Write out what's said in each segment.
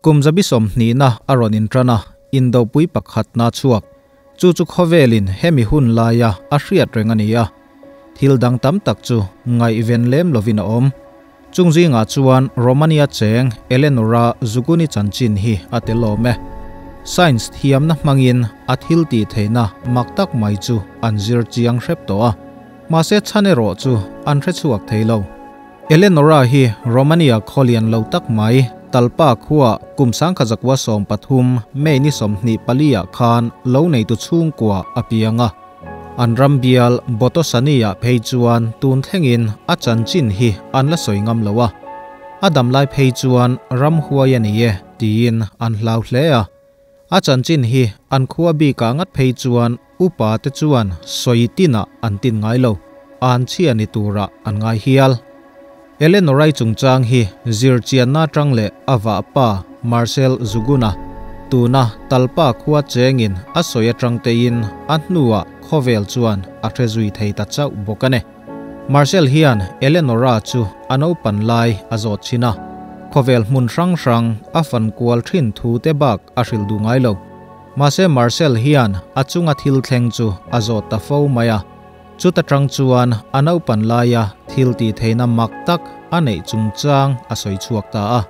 Kum zabi sawmhnihna a rawn inṭan a, indopui pakhatna a chhuak. Chu chu khawvelin hemi hun laia a hriat reng a ni a, thil dang tam tak chu ngaihven lem lovin a awm. Chung zingah chuan Romania cheng Eleonora Zuguni chanchin hi a tel awm e. Science thiamna hmangin a thil tih theihna mak tak mai chu an zir chiang hrep tawh a, mahse chhan erawh chu an hre chhuak thei lo. Eleonora hi Romania khaw lian lo tak mai Talpa khuaa kum sangkhazakua 13 May ni 24 ah khan lo neitu chhungkua a piang a. An ram bial Botosani-ah phei chuan tun thlengin a chanchin hi an la sawi ngam lo a, a dam lai phei chuan ram huai a ni e tiin an hlau hle a. A chanchin hi an khua bikah ngat phei chuan upa te chuan sawi tinah an tin ngai lo, an chhia ni turah an ngai hial. Eleanor-i chungchang hi zirchianna atang leh a vahpa Marcel Zuguna, tuna Talpa khua chengin a sawi atang tein a hnuah khawvel chuan a hre zui thei ta chauh bawk a ni. Marcel hian Eleanora chu a naupan lai a zawt thin a, khawvel hmun hrang hrang a fan kual thin thu te bak a hrilh duh ngai lo. Mahse Marcel hian a chunga thil thleng chu a zawt ta fo mai a. Chuta tang chuan a naupan laia thil tih theihna mak tak a neih chungchang a sawi chhuak ta a.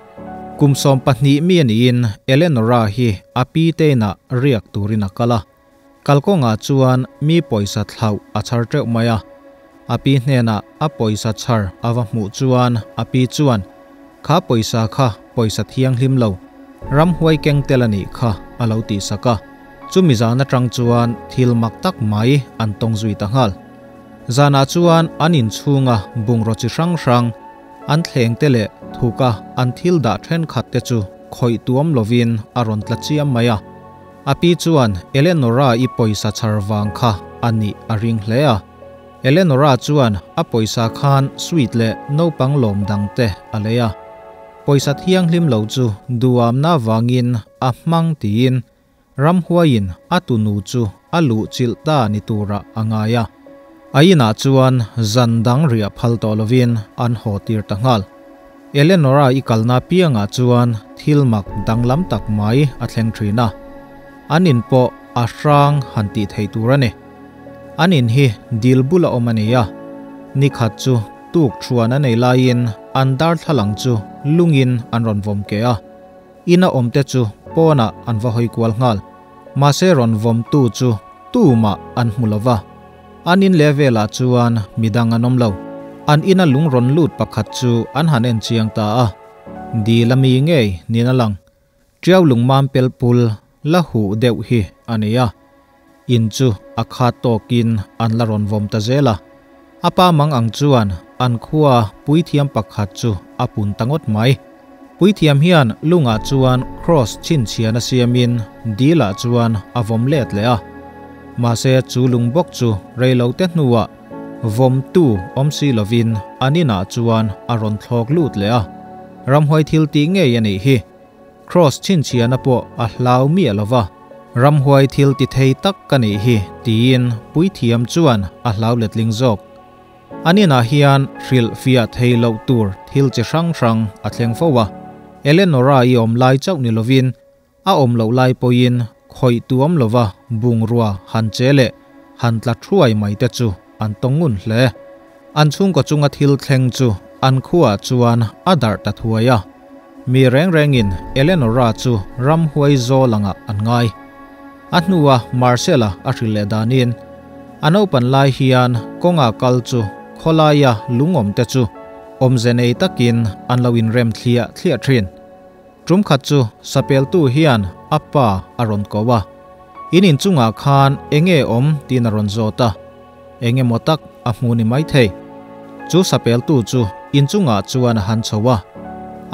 Kum 12 mi a niin Eleanora hi a pi te inah riak turin a kal a. Kalkawngah chuan mi pawisa thlauh a chhar teuh mai a. A pi hnenah a pawisa chhar a va hmuh chuan a pi chuan, Kha pawisa kha pawisa thianghlim lo, ramhuai keng tel a nih kha a lo tihsak a. Chumi zan atang chuan thil mak tak mai an tawng zui ta nghal. Zanah chuan an inchhunga bungraw chi hrang hrang, an thleng te leh thuka an thil dah thenkhat te chu khawih tuam lovin a rawn tla chiam mai a. A pi chuan Eleanora-i pawisa chhar vang kha a nih a ring hle a. Eleanora chuan a pawisa khan sweet leh naupang lawm dang te a lei a. Pawisa thianghlim lo chu duamna vangin a hmang tiin Ramhuaiin a tunu chu a luh chilh ta ni turah a ngai a. A inah chuan zan dang riah phal tawh lovin an haw tir ta nghal. Eleanora i kalna piangah chuan thil mak danglam tak mai a thleng thin a. An in pawh a hrang han tih theih tur a ni. An in hi dil bula awm a ni a. Nikhat chu tuk thuan a nei laiin an darthlalang chu lungin an rawn vawm keh a. Ina awmte chu pawnah an va hawi kual nghal. Mahse rawn vawmtu chu tumah an hmu lo va. An in leh velah chuan midang an awm lo. An ina lung rawn lut pakhat chu an han en chiang ta a. Dil a mi ngei niin a lang. Tiau lungmam pel pul la huh deuh hi a ni a. In chu a khat tawkin an la rawn vawm ta zel a. A pa mang ang chuan an khua puithiam pakhat chu a pun ta ngawt mai. Puithiam hian lungah chuan kraws chhinchhiahna siamin dilah chuan a vawm let leh a. Mahse chu lung bawk chu reilote hnuah vawmtu awm si lovin an inah chuan a rawn thlawk lut leh a. Ramhuai thil tih ngei a nih hi. Kraws chhinchhiahna pawh a hlau miah lo va, Ramhuai thil ti thei tak ka nih hi tiin puithiam chuan a hlau letling zawk. An inah hian hrilh fiah thei loh tur thil chi hrang hrang a thleng fo a, Eleanora i awm lai chauh ni lovin a awm loh lai pawhin khawih tuam lova bungrua han che leh han tla thuai mai te chu an tawng ngun hle. An chhungkaw chunga thil thleng chu an khuaah chuan a darh ta thuai a. Mi reng rengin Eleanora chu ramhuai zawl angah an ngai. A hnua Marcel-a a hrilh leh danin, A naupan lai hian kawnga kal chu khawlaia lungawmte chu awmze nei takin an lo inrem thliah thliah thin. Tum khat chu sapeltu hian a pa a rawn ko a, In inchungah khan enge awm tiin a rawn zawt a. Eng emaw tak a hmu ni maithei. Chu sapeltu chu inchungah chuan a han chho a.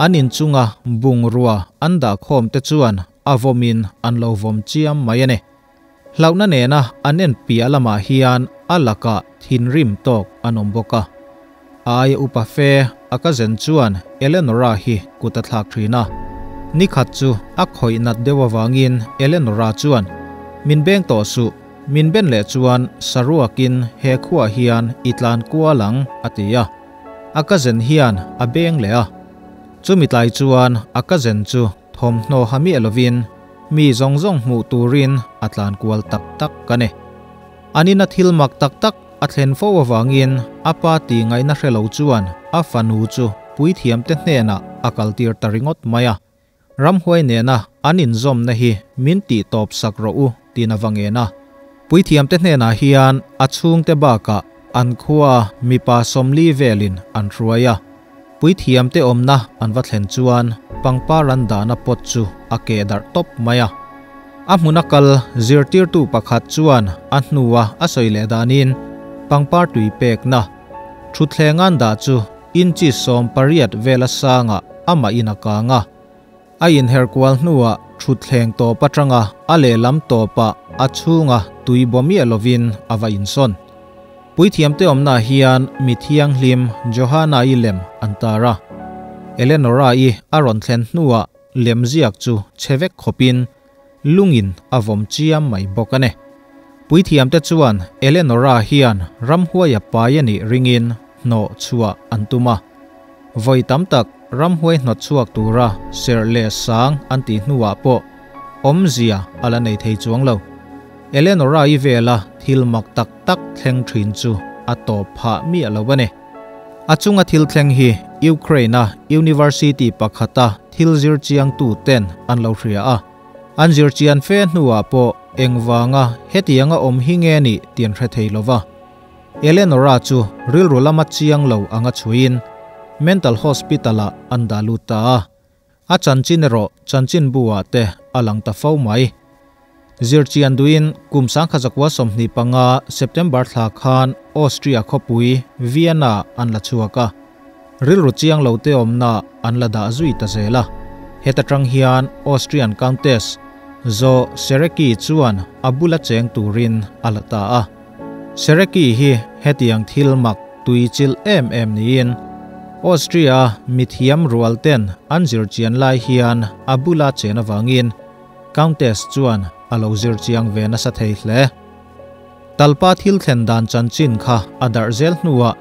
An inchunga bungrua an dah khawm te chuan a vawmin an lo vawm chiam mai a ni. Hlauhna nena an en piah lamah hian a lakah thinrim tawk an awm bawk a. A aia upa fe a ka zen chuan Eleanora hi kut a thlak thin a. Nikhat chu a khawih nat deuh avangin Eleanora chuan, Min beng tawh suh, min ben leh chuan saruakin he khuah hian i tlan kual ang, a ti a. A ka zen hian a beng leh a. Chumi tlai chuan a ka zen chu. thawmhnaw ha miah lovin mi zawng zawng hmuh turin a tlan kual tak tak a ni. An ina thil mak tak tak a thlen fo avangin a pa tih ngaihna hre lo chuan a fanu chu puithiamte hnenah a kaltir ta ringawt mai a. Ramhuai nena an inzawmna hi min tih tawp sak rawh u tiin a va ngen a. Puithiamte hnenah hian a chhungte bakah an khua mipa 40 velin an hruai a. Puithiamte awmna an va thlen chuan pangpar an dahna pot chu a keh darh tawp mai a. A hmuna kal zirtirtu pakhat chuan a hnua a sawi leh danin pangpar tui pekna thutthleng an dah chu inchi 18 vela sangah amah in a kang a. A inher kual hnuah thutthleng tawp atanga a lehlam tawpah a chhunga tui baw miah lovin a va insawn. Puithiamte awmna hian mi thianghlim Johanna-i lem an tar a. Eleanora-i a rawn thlen hnuah lemziak chu chhe vek khawpin lungin a vawm chiam mai bawk a ni. Puithiamte chuan Eleanora hian ramhuai a pai a nih ringin hnawh chhuah an tum a. Vawi tam tak ramhuai hnawt chhuak tura serh leh sang an tih hnuah pawh awmzia a la nei thei chuang lo. Eleanora-i vela thil mak tak tak thleng thin chu a tawp phah miah lo a ni. A chunga thil thleng hi Ukraine-a University pakhata thil zir chiangtu ten an lo hria a. An zir chian fe hnuah pawh engvanga hetianga awm hi nge nih tih an hre thei lova. Eleanora chu rilru lama chiang lo anga chhuiin Mental Hospital-ah an dah lut ta a. A chanchin erawh chanchin buah te a lang ta fo mai. Zir chian duhin kum 1925 September thla khan Austria khawpui Vienna an la chhuak a. Rilru chiang lo te awmna an la dah zui ta zel a. Heta tang hian Austrian Countess Zo Sereki chuan a bula cheng turin a la ta a. Sereki hi hetiang thil mak tui chil em em niin Austria mithiam rual ten an zir chian lai hian a bula chen awangin Countess chuan a lo zir chiang ve nasa thei hle. Talpa thil thlen dan chanchin kha a darh zel hnuah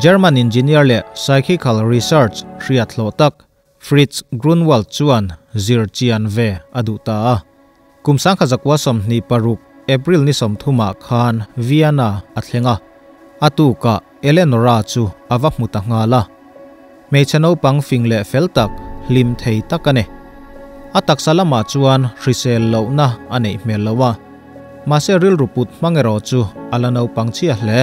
German engineer leh psychical research hriat hlawh tak Fritz Grunwald chuan zir chian ve a duh ta a. Kum 1926 April ni 30 khan Vienna a thleng a. A tuka Eleanora chu a va hmu ta nghal a. Hmeichhe naupang fing leh fel tak hlim thei tak a ni. A taksa lamah chuan hrisel lohna a neih hmel lo a. Mahse rilru put hmang erawh chu a la naupang chhia hle.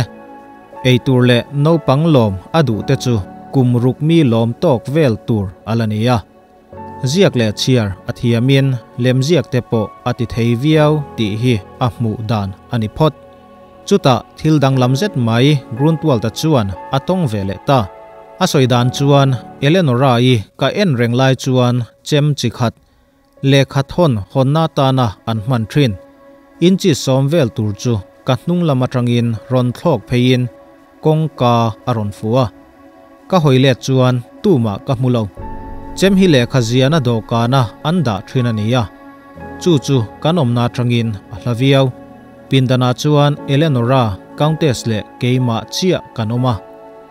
Eitur leh naupang lawm a duh te chu kum ruk mi lawm tawk vel tur a la ni a. Ziak leh chhiar a thiamin lemziak te pawh a ti thei viau tih hi a hmuh dan a ni phawt. Chutah thil danglam zet mai Grunwald-a chuan a tawng ve leh ta. A sawi dan chuan Eleanora-i ka en reng lai chuan chem chi khat lehkha thawn hawnna tana an hman thin. Inchi 10 vel tur chu ka hnung lam atangin rawn thlawk pheiin kawngka a rawn fu a. Ka hawi let chuan tumah ka hmu lo. Chem hi lehkha ziahna dawhkana an dah thin a ni a. Chu chu kan awmna atangin a hla viau. Pindana chuan Eleanora, Countess leh keimah chiah kan awm a.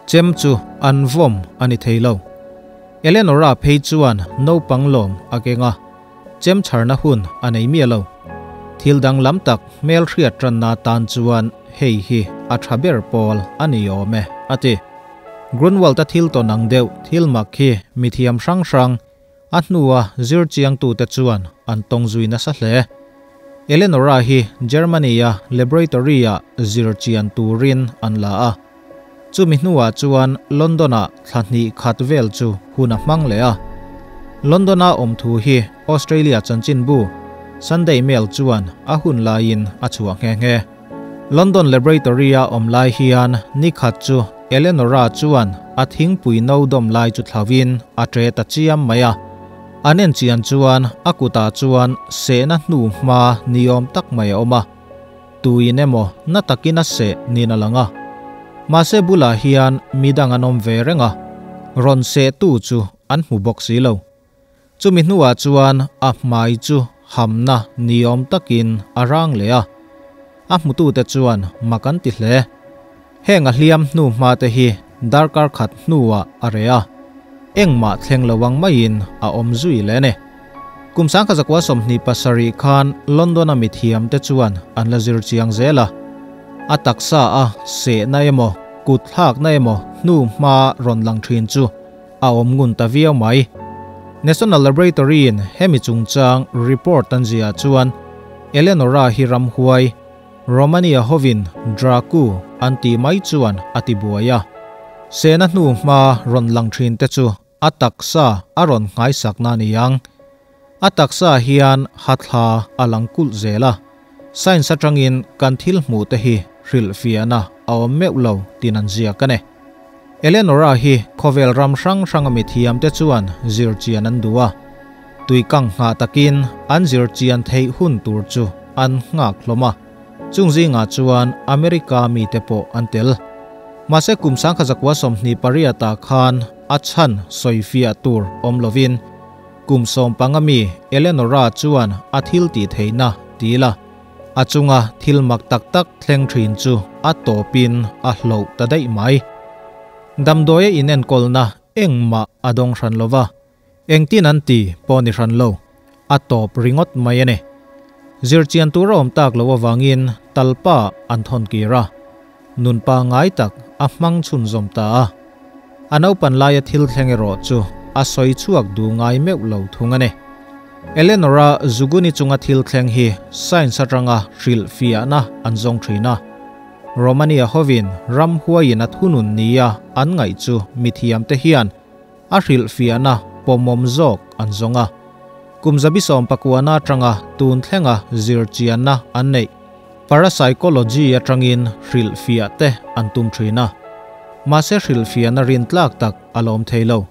Chem chu an vawm a ni thei lo. Eleanora phei chuan naupang lawm a keng a. Chem chharna hun a nei miah lo. Thil danglam tak hmel hriat tanna tan chuan hei hi a tha ber pawl a ni awm e a ti. Grunwald-a thil tawn ang deuh thil mak hi mithiam hrang hrang a hnua zir chiangtu te chuan an tawng zui nasa hle. Eleanora hi Germany-a laboratory-a zir chian turin an la a. Chumi hnuah chuan London-a thla hnih khat vel chu hun a hmang leh a. London-a awm thu hi Australia chanchin bu Sunday Mail chuan a hun laiin a chhuah nghe nghe. London laboratory-a awm lai hian ni khat chu Eleanora chuan a thingpui no dawm lai chu thlawin a tre ta chiam mai a. An en chian chuan a kutah chuan sehna hnu hma niawm tak mai a awm a. Tuin emaw na takin a seh nin a lang a. Mahse bulah hian midang an awm ve reng a. Rawn seh tu chu an hmu bawk si lo. Chumi hnuah chuan a hmai chu hamna niawm takin a rang leh a. A hmutu te chuan mak an ti hle. Heng a hliam hnu hma te hi darkar khat hnuah a re a. Engmah thleng lo ang maiin a awm zui le ni. Kum 1927 khan London a mithiam te chuan an la zir chiang zela. A taksa a se na emaw kut thlak na emaw hnu hma rawn lang thin chu a awm ngun ta viau mai. National Laboratory in hemi chungchang report an zia chuan Eleanora hi ramhuai Romania hovin Dracu an ti mai chuan a ti buai a. Sena hnu hma rawn lang thin te chu a taksa a rawn nghaisak na niang. A taksa hian hathla a lang kulh zela. Science atangin kan thil hmu te hi hrilh fiahna a awm meuh lo tin an ziak a ni. Eleanora hi khawvel ram hrang hrang a mithiam te chuan zir chian an duh a. Tuikang nghah takin an zir chian theih hun tur chu an nghak hlawm a. Chung zingah chuan America mi te pawh an tel. Mahse kum 1928 ah khan a chhan sawi fiah tur awm lovin kum 15 mi Eleanora chuan a thil tih theihna tila. A chunga thil mak tak tak thleng thin chu a tawpin a hloh ta daih mai. Damdawi a inenkawlna engmah a dawng hran lova, engtin an ti pawh ni hran lo, a tawp ringawt mai a ni. Zirchian tur a awm tak loh avangin talpa an thawn kir a, nun pangngai tak a hmang chhunzawm ta a. A naupan laia thil thleng erawh chu a sawi chhuak duh ngai meuh lo thung a ni. Eleanora Zuguni chunga thil thleng hi science atanga hrilh fiahna an zawng thin a. Romania hovin ram huaiin a thunun nia an ngaih chu mithiam te hian a hrilh fiahna pawmawm zawk an zawng a. Kum 1900 atanga tun thlenga zirchianna an neih parapsychology atangin hrilh fiah te an tum thin a. Mahse hrilh fiahna rin tlak tak a la awm thei lo.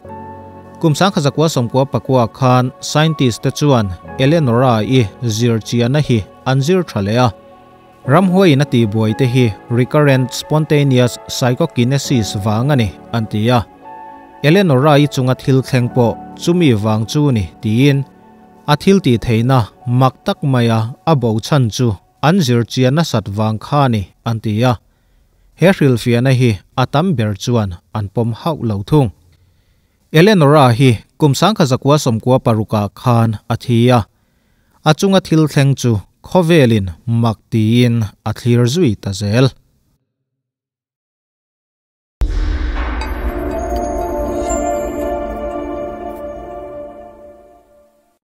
Kum 1999 khan scientist te chuan Eleanora i zirchianna hi an zir tha leh a. Ramhuaiin a tihbuai te hi recurrent spontaneous psychokinesis vang a ni an ti a. Eleanora i chunga thil thleng pawh chumi vang chu ni tiin a thil tih theihna mak tak maia a bo chhan chu an zirchian nasat vang kha ni an ti a. He hrilhfiahna hi a tam ber chuan an pawm hauh lo thung. Eleanora hi kum 1996 khan a thi a. A chunga thil thleng chu khawvelin mak tiin a thlir zui ta zel.